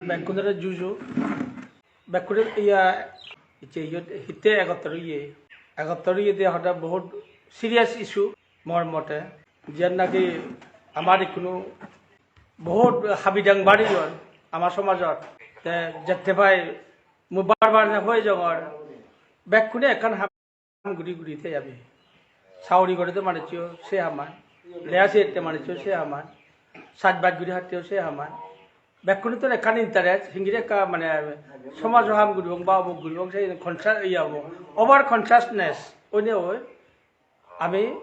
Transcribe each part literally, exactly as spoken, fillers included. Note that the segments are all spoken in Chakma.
Bekkunore juju. Bekkune iya, icche iyot hitte egottor oye. Egottor oye de hoda bohut serious issue mor mote. Jiyan naki amar ikkunu bohut habidang bari oyon amar somajot. Te jette pai mui bar bar hoi jongor. Bekkune ekkan guri guri te ami. Sauri gore de manuccho se haman. Lea sette manuccho se haman. Sajbaj guri hatte se haman. Bekkune to ekkan interest, hingiri ekka mane somaj ham guribong ba obok guribong se conscious iya obo. Over consciousness. Oine oi. Ami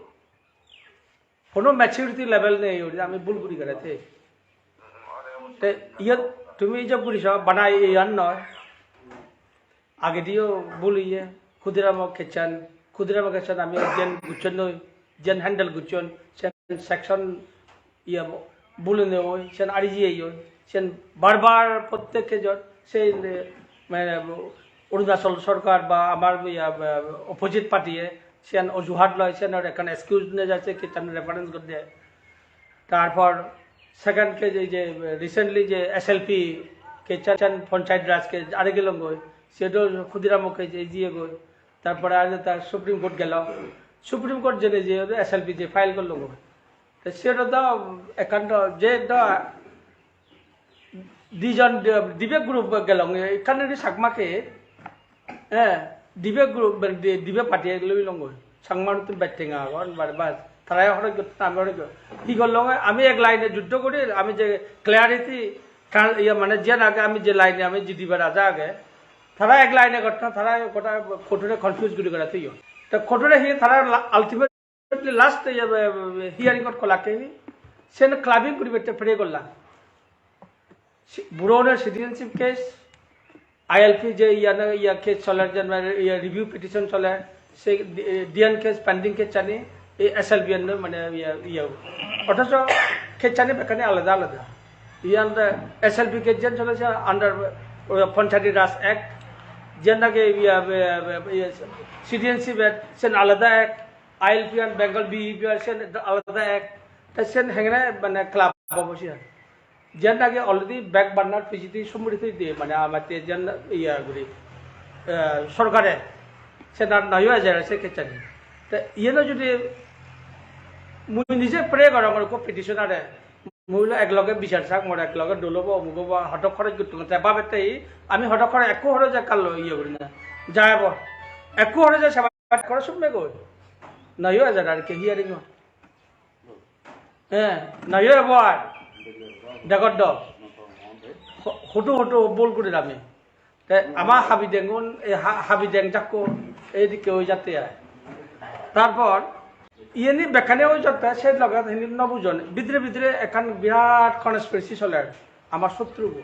hono maturity level nei, uri ami bul guri gele te. Te iyot tumi je guri so, bana iyan noi. Agediyo bul iye, Khudiramo kechan, Khudiramo kechan ami jen guchon noi, jen handle guchon, sen section iye bul nei oi, sen ari jiye oi, sen bar bar prottek kejon, sen, eh, mane, Arunachal sorkar ba amar iye, eh, opposite party e, sen ojuhat loi, sen ekkan excuse ne jaise, kechan reference gor de. Tarpor second case ei je recently je S L P case, Panchayat Raj case are gelongoi, sedo Khudiramo case ei jiyegoi. Tarpore are ta Supreme Court gelo, Supreme Court jene je S L P je file gorlogoi. Te sedo do ekkan do je do dijon di-, dibe group gelong, ekkan edi Chakma case, eh, dibe group, di-, dibe party loi longoi. Changma manuttun bej tenga agon, bar bar. Tara horoj gotton, ami horoj gotton. Hi gollong? Ami ek line-e juddho guri, ami je clarity, tran-, iye mane jiyan age, ami je line-e ami jidibar aja age. Tara ek line-e gotton, tara goda court-ore confuse guri gora toyon. To court-ore hi tara la-, ultimately last iye, iye, hearing-ot kolakke hi? Sen clubbing guri bette pray golla. Si-, burogunor citizenship case, I L P je iyano, iya case soler, je mane iya review petition soler, se di-, diyan case, pending case ani, ei S L P ano mane iya, iya. Othocho case ani bekkani alada alada. Iyan de S L P case jen soler se under, uh, Panchayati Raj Act, jen naki iya, iya, iya, Citizenship Act, sen alada Act, I L P an Bengal B E P an sen alada Act, te sen hengene mane club obo siyan. Jiyan naki already back burner pijedi somuri toide, mane amatte jiyan iya guri, eh, sorkare sen ar nayo ejer se case ani. Te iyeno judi mui nije pray gorongor ekko petitioner-e, mui holo ek loge bichar sak, mor ek loge dol obo, omuk obo, hodok horoj gottung, te babette hi ami hodok horoj, ekko horoj ekkallo iye guri na jai obo, ekko horoj seba goroj somme goi, nayo ejer ar ke hearing-o. Eh, nayo ebo ar. Degor do. Ho-, hudu hudu bol gurir ami. Te ama habi dengun, ei ha-, habi deng jakko, ei dikke oi jatte ai. Tarpor, iyeni bekkani oi jatte, se loge hini no bujon. Bidire bidire ekkan birat conspiracy soler. Amar sotrubo.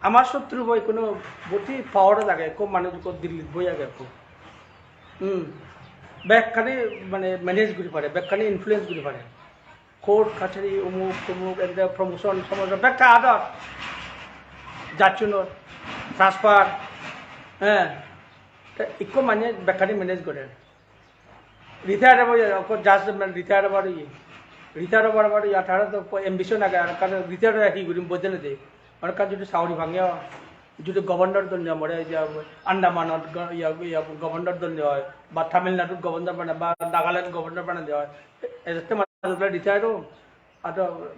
Amar sotrubo ekkuno boti power ot age, ekko manuj ekko Dillit boi age ekko. Hmm. Bekkani mane manage guri pare, bekkani influence guri pare. Court, kachari, umuk, tumuk, ekde promotion, somotion, bekka ador. Judge-unor, transfer, eh. Te ikko mane bekkani manage gore. Retire obo, ikko judge mane retire obo ye. Retire obo, obo ye, tara to ambition age, ar ekkan retire oi hi gurim bojjene de. Ar ekkan jodi sauri pange, jodi governor donne more, je Andamanot go-, iya, iya, governor donne oi, ba Tamil Nadu governor bane, ba Nagaland governor bane de oi. Ejette mane retire o, ado,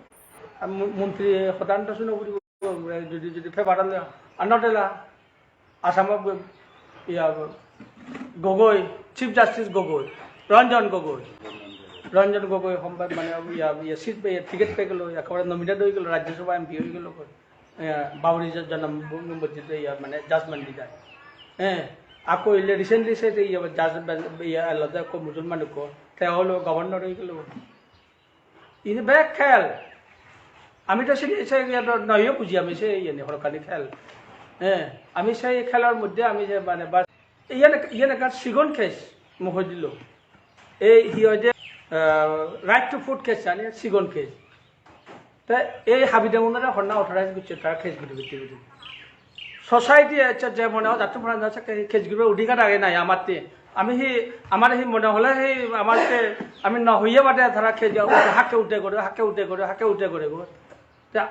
am-, montri hodan to suno guri, jodi, jodi paper an de, anodela. Assam-o, iya, Gogoi, Chief Justice Gogoi, Ranjan Gogoi. Ranjan Gogoi hombar mane iya, iya seat pe, ticket pe gelo, ekkebare nominate oi gelo, Rajya Sabha M P oi gelo. Iya, Babri Janam Bhoomi Masjid-e iya mane judgment di jai. Eh, akko ile recently se iya judgment iya elode ekko Musulman ekko, te holo governor oi gelo. Ini bek khel. Ami to sini se iye to noyo buji ami se iye ni horkani khel. Eh, ami se khelor moddhe ami se mane bas iye ne, iye ne ekkan sigon case mo hoi dilo. Ei hi hoide, ah, right to food case ani sigon case. Te ei habi dangunore honna authorize gocche tara case guri guri guri. Society ecche je mone hoy jatto pora na sekke case guribar odhikar age nai amatte. Ami hi, amar hi mone hole hi amatte ami no hoye bade tara case hakke utte gore, hakke utte gore, hakke utte gore go. Ta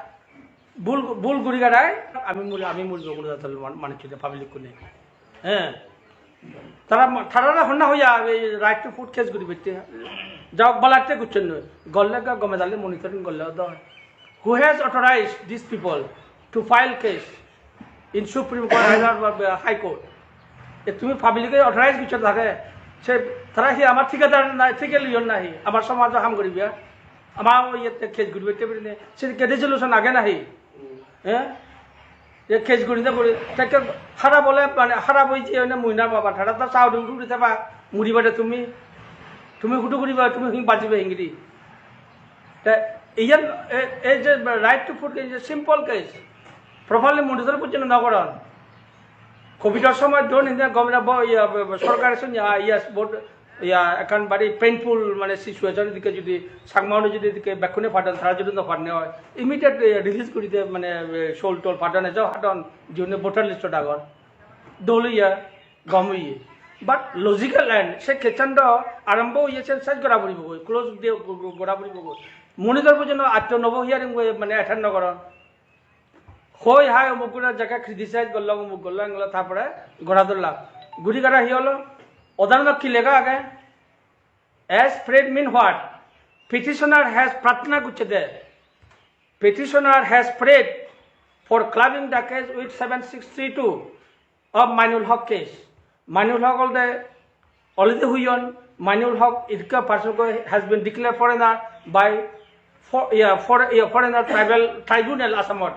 Bul, bul guri garai, ami mul, ami mul jogun da tal man, man chide public kune. Eh. Tara ma, tara ra honna hoya, ei right to food case guri bette. Jao balatte gucchen noi. Golle ga gome dale monitoring golle do. Who has authorized these people to file case in Supreme Court, High Court, High Court? E tumi public e authorize guccho thake. Se tara hi amar thikadar na, thike liyon nahi? Amar somajo ham guribe. Amar iyete case guribe te birine. Se ke resolution age nahi? Eh? Ye case guri na guri, tekke harap ole, mane harap oi je, mane mui na baba, tara to sauri uri uri theba, muri bade tumi, tumi hudu guriba, tumi hi bajiba hingiri. Te iyan, e, ei je right to food case, simple case, properly monitor porjonto no goron. Covid or somoy don India government bo, iya, bo, bo, sorkar sun ya, yes, bot, iya, ekkan bari painful, mane situation, edike jodi Changma-une jodi edike bekkune padon, tara jodi no padne oi, immediate, eh, release guri de, mane, eh, sol tol padon, ejo padon, jiune voter list-ot agon. Dol oye, gom oye. But logical end, se case-an do arombo oye, se sej gora poribo goi, close de, go-, go-, gora poribo goi. Monitor porjonto atto nobo hearing goi, mane attend no goron. Hoi hai omuk gora jaga criticize gorlong, omuk gorlong, englo tarpore gora dholla. Guri gara hi holo? Odanot hi lega age? As prayed mean what? Petitioner has pratna gucche de. Petitioner has prayed for clubbing the case with seven six three two of Mainul Haq case. Mainul Haq olode already huiyon, Mainul Haq, idka person ko has been declared foreigner by for, yeah, for, yeah, foreigner tribal tribunal Assamot.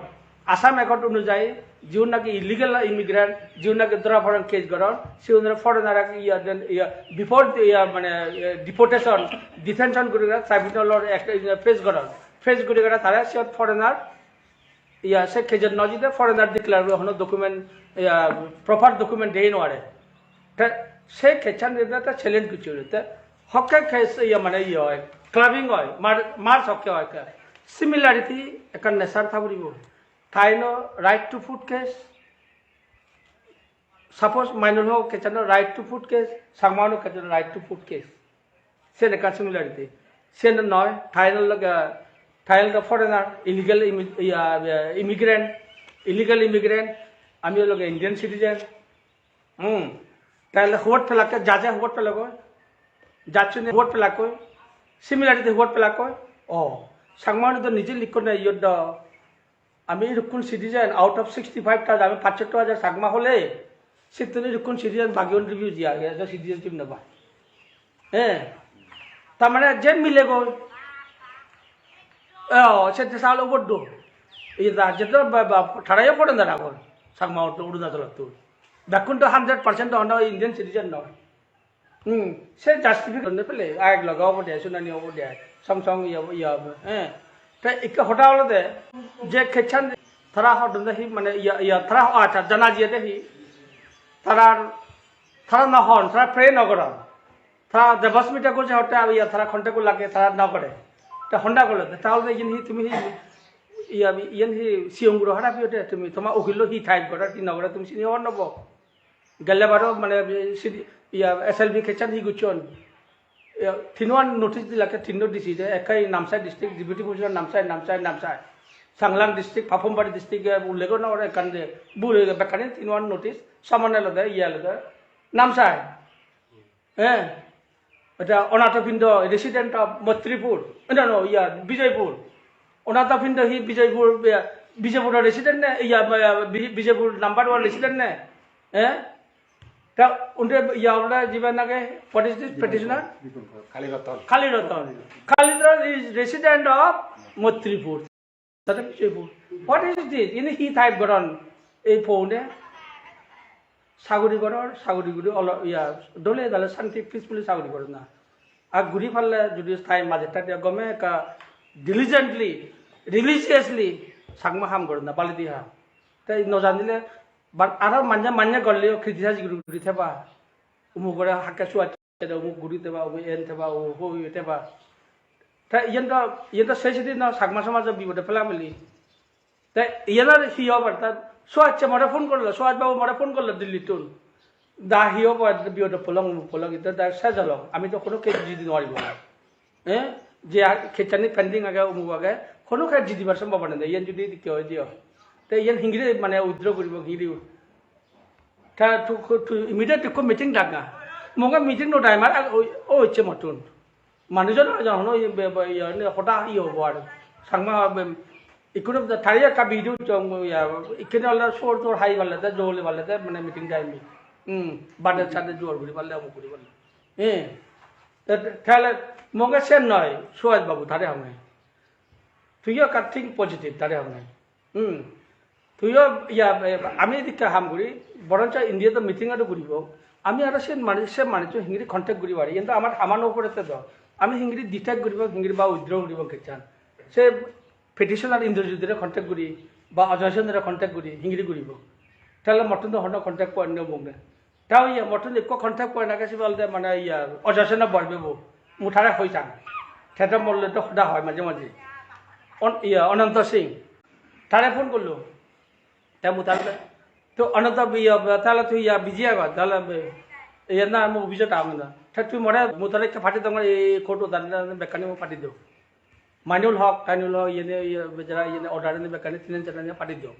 Assam Accord onujayi, jiun naki illegal immigrant, jiun naki dhora poron case goron, siunore foreigner ak iya den, iya, before, iya, mane, iya, deportation, detention guri gora tribunal or ekta, iya, face goron. Face guri gora tara siyot foreigner, iya, se case no jide foreigner declare guri hono document, iya, proper document dei no are. Te se case-an jede te challenge gocche te hokke case, iya, mane, iya oi, clubbing oi, mar, mar hokke oi. Similarity ekkan nature tha puribo. Taino right to food case. Suppose Mainul Haq case-ano right to food case, Changma-uno case-ano right to food case. Sen ekkan similarity. Sen noi, taino loge, taino loge foreigner, illegal immi-, iya, iya, immigrant, illegal immigrant, ami loge Indian citizen. Hmm. Tale hobor pelakke, jaje hobor pelagoi. Jajjune hobor pelagoi. Similarity hobor pelagoi. Oh, Changma-une do nije likkon na iyot do. Ami irukkun citizen, out of sixty-five thousand, ami pachsotto hajar Changma hole, sittun irukkun citizen, bagiun refugee age, ejo citizenship no pai. Eh, tar mane je mile goi, eh, se desa olo ubot do. Ei da, je to ba, ba, tarayo foreigner agon, Changma otto, Arunachal otto. Bekkun to hundred percent do hono Indian citizen noi. Hmm, se justification ne pele, aek loge obode, sunani obode, song song iya, iya obo, eh. Te ikke hoda olode, je case-an tara hodon de hi, mane, iya, iya, tara, acha, jana jiye de hi, tara, tara no hon, tara pray no goron. Tara Debasmita gojje hotte, iya, tara contact lage, tara no gore. Te honda gole, te ta olode iyen hi, tumi hi, iya, iyen hi, siyong guro harap iyode, tumi, toma ukillo hi type gore, hi no gore, tumi sini hobor no po. Gelle baro mane sidi, iya, S L B case-an hi gocchon? Iya, tinuan notice dilak, tinno D C de, ekkai Namsai district, Deputy Commissioner Namsai, Namsai, Namsai. Changlang district, Papum Pare district, eh, ullekh no gore ekkan de, bul oye bekkani tinuan notice, saman olode, iya olode Namsai. Eh, eta Anathapindo, resident of Moitripur. No, no, iya, Bijoypur. Anathapindo hi Bijoypur, iya, Bijoypur resident ne? Iya, iya, Bi-, Bijoypur number one resident ne? Eh? Ta unde iya ola jiba nage, what is this petitioner? Kali Ratan. Kali Ratan. Kali Ratan is resident of Moitripur. Tata Bijoypur. What is this? Ini hi type goron ei phone-e? Sagori goror, sagori guri olo, iya, dole dale santi peacefully sagori goror na. Ar guri palle jodi time budget ta diya gome ekka diligently, religiously Changma ham goror na, baledi ham. Te no janile, but aro manye, manye gorleyo criticize guri, guri theba. Umugore hakke suacche de, umuk guri theba, umuk en theba, umuk hoi theba. Te iyen do, iyen do sei sidi no Changma somajo bipode pela mili. Te iyen ar hi hobar ta? Suhas-e more phone gorlo, Suhas babu more phone gorlo Delhi tun. Da hi hobo, biyot polong, umuk polong, ito da sej olong. Ami to hono case jidi nw paribo. Eh? je ar case ani pending age, umuk age, hono case jidibar sombhabona nei, iyen judi edikke oi de oi. Te iyen hingiri mane withdraw guribo, hingiri? Ta to, to immediate ekko meeting dak na. Monge meeting no time ar, o, o icche mottun. Manuj no jon hono iye be, be, iye ne hoda iye obo ar. Changma be, ikkunu tari ekka video chong ya, ikkene ole sor tor hai palle de, jole palle de, mane meeting time. Hmm, bade sade jor guri palle, omuk guri palle. Eh, te, tale monge sen noi, Suhas babu tare honge. Tuiyo ekka think positive tare honge. Hmm. Tuiyo, iya, eh, ami edikke ham guri, boroncho India to meeting ado guribo. Ami aro sen mani, sen mani to hingiri contact guri pari. Kintu amar hamano upore te do. Ami hingiri detect guribo, hingiri ba withdraw guribo kechan. Se petitioner Indrajit re contact guri, ba Ajay Sen re contact guri, hingiri guribo. Tale mottun do hono contact point no bunge. Tao iya, mottun ikko contact point age, sibe olode mane iya, Ajay Sen bor bebo. Mu tare hoi sang. Te to mor loi to hoda hoi maje maje. On, iya, Ananta Singh. Tare phone gollo. Te mu tare, to Ananta bi-, iya, tale tui iya busy ago, tale be-, iya na, mu office-ot agong na. Te tui more, mu tare ekka padi dong, ei court order bekkani mu padi do. Manual Haq, Tainul Haq, iyene, iye, bejara, iyene order ene bekkani tinen charane padi do.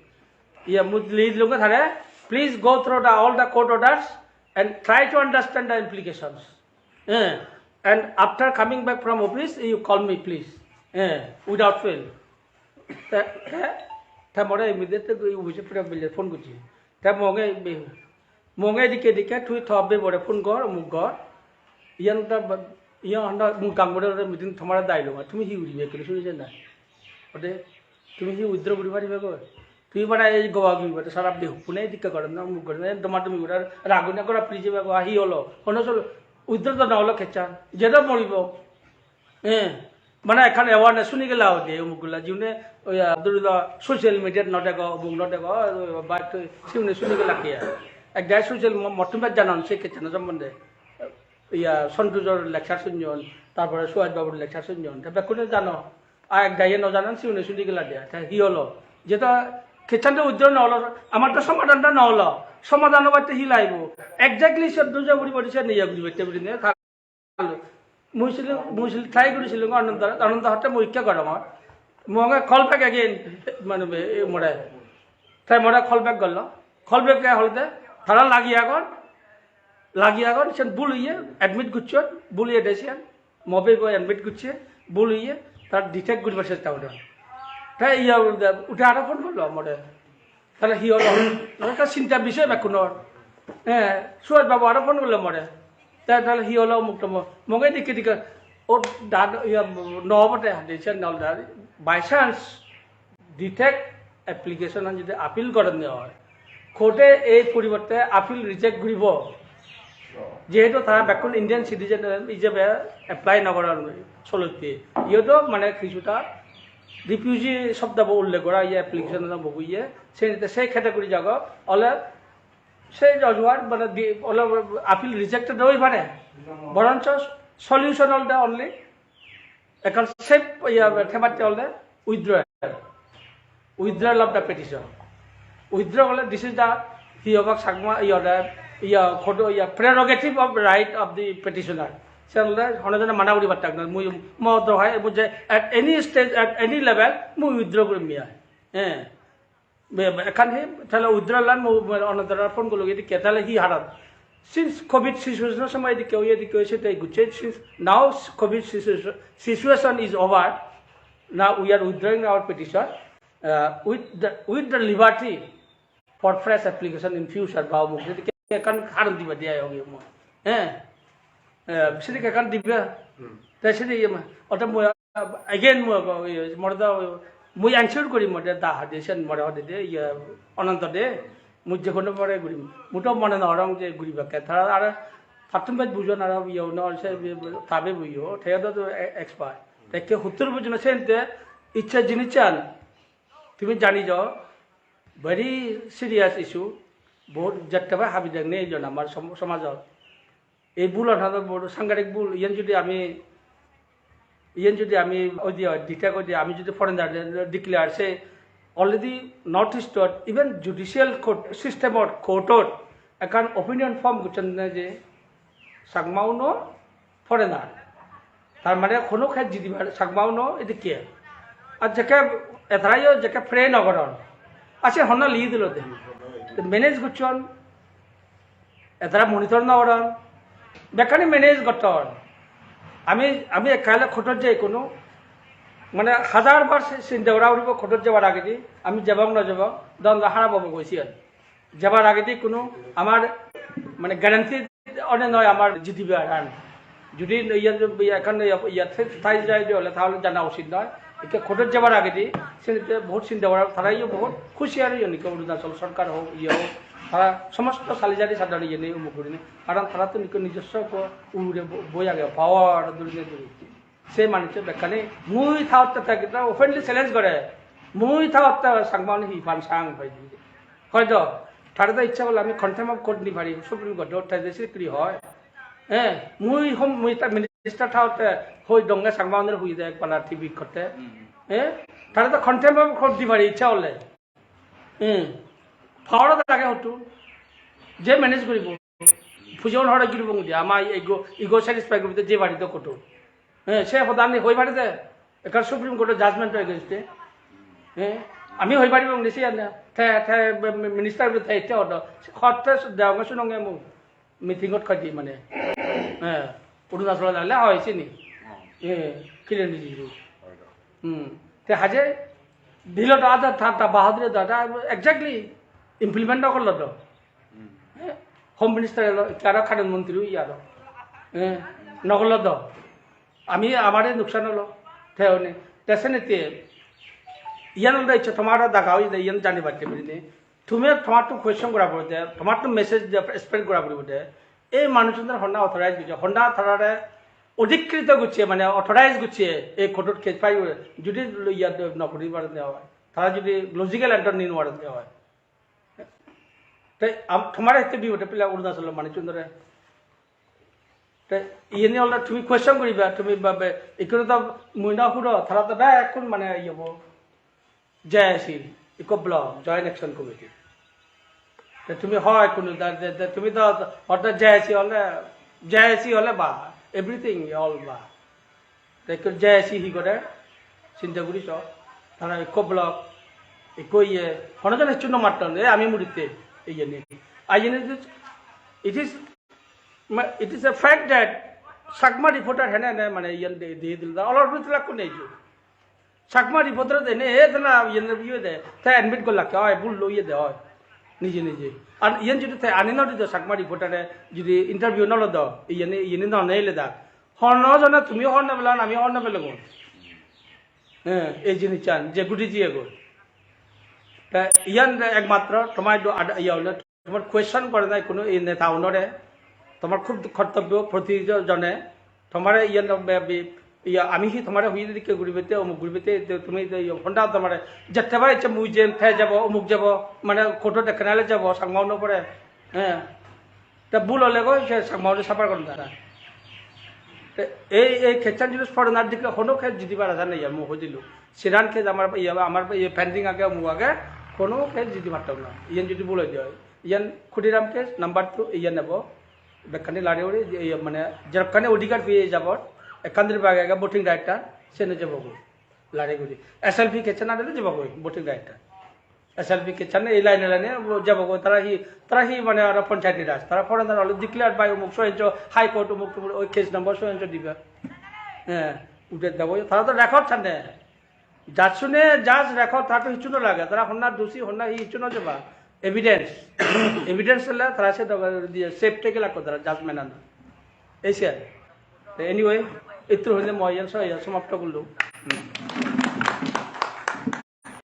Iye, mu list lunge thare, "Please go through the, all the court orders and try to understand the implications. Eh, and after coming back from office, you call me, please." Eh, without fail. Te, te, te more immediate te office pura bile phone gocche. Te monge, monge edikke edikke tui to bebore phone gor, omuk gor. Iyan ta ba-, iyan honda mui gang bore ore meeting tomare dailo, tumi hi uribe ekkene suni jena. Ode tumi hi withdraw guri paribe goi? Tumi bana ei goba guri bade sara behukkune edikke goron na, omuk goron na, doma dumi guri raguna gora please be go, hi holo? Hono solo withdraw to na holo kechan. Je to moribo. Eh, mane ekkan awareness suni gela ode omuk gula, jiyune oi, ah, dhori lo social media-t no dego, omuk no dego, ba to siyune suni gela ke. Ek jai social mo-, mottun bej janon se kecchano sombonde. Iya, Sontujor lecture sunyon, tarpore Suhas babur lecture sunyon. Te bekkune jano. A ek jaiye no janon, siyune suni gela de. Te hi holo? Jeta kecchano withdraw no holo, amar to somadan ta no holo. Somadan obatte hi lagibo? Exactly se duja guri bari se niya guri bette bari ne. Mui silung, mui silung try gurisilung Ananda, Ananda hotte mui ikke gorongor. Mui onge call back again, mane be, e more. Tai more call back gollo. Call back ge holde, tara lagi agon, lagi agon, sen bul oye, admit gocchon, bul oye de siyan. Mo bebo admit gocche, bul oye, tar detect guribar chesta goron. Tai iya ude, ude aro phone gollo more. Tale hi holo? Ekkan chintar bishoy bekkunor. Eh, Suhas babu aro phone gollo more. Ta-, tale hi holo omuk tomuk? Monge dikke dikke, o dad-, iya, no obote hade, sen nol dad. By chance, detect application an jodi appeal goronne oi, court-e ei poriborte appeal reject guribo. Jehetu tara bekkun Indian citizen ijebe apply no goron solotte. Iyodo mane kisuta refugee shobdobo ullekh gora iye application-ano bobo iye, se, se category jago, ole se ojuhat mane di-, ole appeal rejected oi pare. Boroncho solution olode only ekkan safe, iya, thebatte olode withdrawal. Withdrawal of the petition. Withdrawal ole this is the, hi hobak Chakma, iya, the, iya, court, iya, prerogative of right of the petitioner. Se olode hono jone mana guri pattak noi. Mui mo dohai, mui je at any stage, at any level, mui withdraw gurim iye. Eh. Be-, be-, ekkan hi, tale withdrawal an mo, mo, Anandore phone gollo edikke, tale hi harat? Since covid situation somoy edikke oye, edikke oye, sete gocche, since now covid situation, situation is over, now we are withdrawing our petition, uh, with the, with the liberty for fresh application in future, ba omuk, edikke ekkan haron diba diya oye mo. Eh? Eh, sedikke ekkan dibe. Hmm. Te sedi, em, ote mui, again mui, mui, more do, mui ensure guri more da hadi sen more hode de, iye, Ananta de, mui je hono more guri. Mui to mone no gorong je guribakke. Tara aro pattun bej bujon aro iye no se tabe bujo. Te do to e-, expert. Te ke huttur bujon sen te icche jinissan. Tumi jani jo, very serious issue. Bohut jette pai habi deng nei jon amar som-, somajot. Ei bhulun hono bor sangadik bhul, iyen jodi ami, iyen jodi ami oi di oi, detect oi di, ami jodi foreigner declare, se already North East-ot, even judicial court system-ot, court-ot ekkan opinion form gocchon ne je Chakma-uno foreigner. Tar mane hono khe jidibar Chakmauno edikke. Ar jekke etarayo jekke pray no goron. Ar se honna li dilo de. Te manage gocchon. Etara monitor no goron. Bekkani manage gotton. Ami, ami ekka ole court-ot jei kono, mane hajar bar si-, sinde gora puribo court-ot jebar agedi, ami jebong no jebong, don do harap obo goi siyan. Jebar agedi kono amar mane guarantee one noi amar jidibar an. Judi iyan, iyan ekkan iyan thai jai de ole tahole jana usit noi. Ikke court-ot jebar agedi senotte bohut sinde gora, tarayo bohut husiar oyon ikke Arunachal sorkar hok, iye hok, tara somosto salijari sadon iyeni umuk gurinei. Karon tarattun ikke nijosso ekko ugure bo-, boi age, power durinei duri. Se manuccho bekkani mui thaotte te ekka openly challenge gore. Mui thaotte Changma-une hi pan sang hoi di. Hoito tare to iccha gorle ami contempt of court ni pari, Supreme Court-ot te je sikri hoi. Eh, mui hom, mui ta minister thaotte hoi donge Changma-unore hui de ek pala T V-t hotte. Hmm. Eh, tare to contempt of court di pari iccha gorle. Hmm. Power age hotu. Je manage guribo. Pujon hore guribo ngudi, ama ego, ego satisfy guribo je pari to court-ot. Eh, se hoda ani hoi pare de. Ekkan Supreme Court-or judgment-o against-e. Eh, ami hoi paribo ngudi siyan na. Te, te minister-bo te ette hodo. Hotte degonge sunonge mui. Meeting-ot hoide mane. Eh, Arunachal-ot jale hoi sini. Eh, Kiren Rijiju. Hmm. Te haje dilo do ada ta, ta bahadur do ada exactly implement no gorlo do. Hmm. Eh, Home Minister elo, aro Karen Montri oye aro. Eh, no gorlo do. Ami amare nuksan olo. Te one, te senette iyan olode icche tomar daga oye de, iyan jani batte bili ne. Tumi tomattun question gora poribo de, tomattun message de, spread gora poribo de. Ei manuchunore honna authorize gocche, honna tarare odhikrito gocche, mane authorize gocche, ei court-ot case file gore, judi lo-, iya de, no guri pare de oi. Tara judi logical answer ni no pare de oi. Te am-, tomare hitte bipodo pele Arunachal manuchunore. Te iyeni olode tumi question guriba, tumi babe, ikkunu to mui no huro, tara to bekkun mane iye bo. J A C, ikko block, Joint Action Committee. Te tumi hoi hono da, de, de, tumi to ortho J A C ole, J A C ole ba, everything all ba. Te ikko J A C hi gore, sinte guri so, tara ikko block, ikko iye, hono jone hissu no matton, e ami muritte, iye ni. Ar iyeni it is, ma-, it is a fact that Chakma Reporter hene hene mane iyan de, de dilo, olor bhidire ekko nei jo. Chakma Reporter de ne, e de na, iyen de, iye de, te admit gollak, oi, bul lo iye de, oi, nije nije. Ar iyen jodi te ani no dido, Chakma Reporter-e jodi interview no lodo, iyen, iyen no neile da. Hono jone tumi hon no pelon, ami hon no pelong. He, ei jinissan, je gudi jiye go. Te iyan ekmatro tomar idu ad-, iye ole, tomar question gore nai kono ei neta unore, tomar khub kortobbo protijone, tomare iyan be-, be-, iya ami hi tomare hui dikke guribatte, omuk guribatte, te tumi te iye honda tomare jette pare icche mui jem, te jabo, omuk jabo, mane court-ot ekkan ele jabo, Changma uno pore, he. Te bul ole goi se Changma uni suffer goron tara. Te ei, ei case-an jodi foreigner dikke hono case jidi para jane ya, mui hoi dilu. Seran case amar, iye, amar iye pending age, omuk age, hono case jidi parto na. Iyen jodi bul oi jai. Iyen Khudiram case, number two, iyen nebo. Bekkani lari uri, iye, mane, jerokkani odhikar peye jabot, ekkan dir bage age voting right-ta, sene jebo goi. Lari guri. S L P case-an adele jebo goi, voting right-ta. S L P case-an ei line-e line-e jabo goi, tara hi, tara hi mane aro panchayati raj, tara foreigner ole declared by umuk so and so, High Court umuk tumuk, oi case number so and so dibe. He, ude dabo, tara to record thane. Judge-une, judge record, tara to hissu no lage, tara honna doshi, honna hi hissu no jeba. Evidence. Evidence ole tara se doga diye, safe theke lagbo tara judgment-an. Ei se. Te anyway, ittur hoine moi iyan so, iyan somapto gorlung. Hmm.